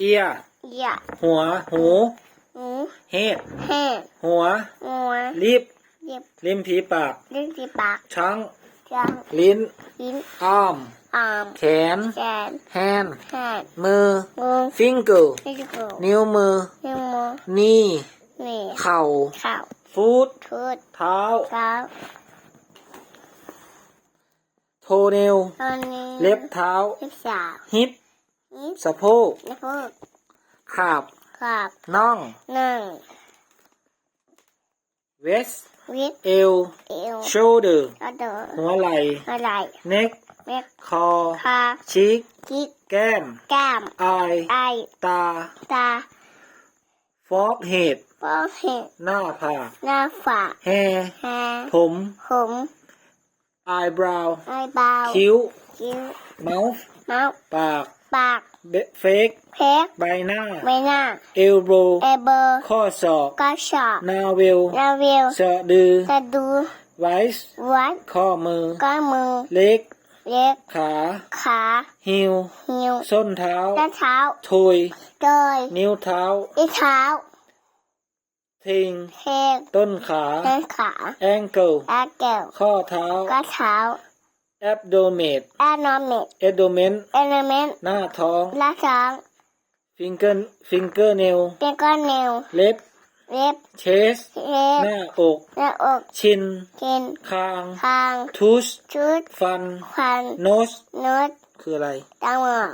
ear ເອີຍ ຫົວ ຫູ ຫູ head ເຮັດ ຫົວ ຫົວ lip ລິບ ລິມຝີປາກ ລິບ ລີປາກ tongue ຈາງ ລີ້ນ ລີ້ນ arm ອາມ ແຂນ ແຂນ hand ແຮນ ມື ມື finger ຟິງເກີ ນິ້ວມື ນິ້ວມື knee ນີ້ ເຂົ່າ ເຂົ່າ foot ຟຸດ ເທົ້າ ເທົ້າ toenail ໂທເນວ ເລັບເທົ້າ ເລັບເທົ້າ hip ຮິບ ສະໂພກ ສະໂພກ ຂາບ ຂາບ ໜ້ອງ ໜ້ອງ waist ເວັດ ເອວ ເອວ shoulder ໂຊເດີ ຫົວໄຫຼ່ ຫົວໄຫຼ່ neck ເນັກ ຄໍ ຄໍ cheek ຊີກ ແກ້ມ ແກ້ມ eye ໄອ ຕາ ຕາ forehead ຟໍເຮດ ໜ້າຜາກ ໜ້າຜາກ hair ແຮ ຜົມ ຜົມ eyebrow ໄອບຣາວ ຄິ້ວ ຄິ້ວ mouth ເມົາ ປາກ ປາກ face ເຟສ ໃບໜ້າ ໃບໜ້າ elbow ເອລໂບ ຂໍ້ສອກ ຂໍ້ສອກ navel ນາເວວ ສະດື ສະດື wrist ວັດ ຂໍ້ມື ຂໍ້ມື leg ເລັກ ຂາ ຂາ heel ຮີວ ສົ້ນເທົ້າ ສົ້ນເທົ້າ ໂທຍ ໂທຍ ນິ້ວເທົ້າ ນິ້ວເທົ້າ ເທັງ ເທັງ ຕົ້ນຂາ ຕົ້ນຂາ ແອງເກີລ ແອງເກີລ ຂໍ້ເທົ້າ ຂໍ້ເທົ້າ ແອັບໂດເມນ ແອັບໂດເມນ ແອັບໂດເມນ ແອັບໂດເມນ ໜ້າທ້ອງ ໜ້າທ້ອງ ຟິງເກີ ຟິງເກີເນວ ຟິງເກີເນວ ເລັບ ເລັບ ເຊສ ເຊສ ໜ້າອົກ ໜ້າອົກ ຊິນ ຊິນ ຄາງ ຄາງ ທູດ ທູດ ຟັນ ຟັນ ໂນສ ໂນສ ຄືອະໄລ? ຕາໝອກ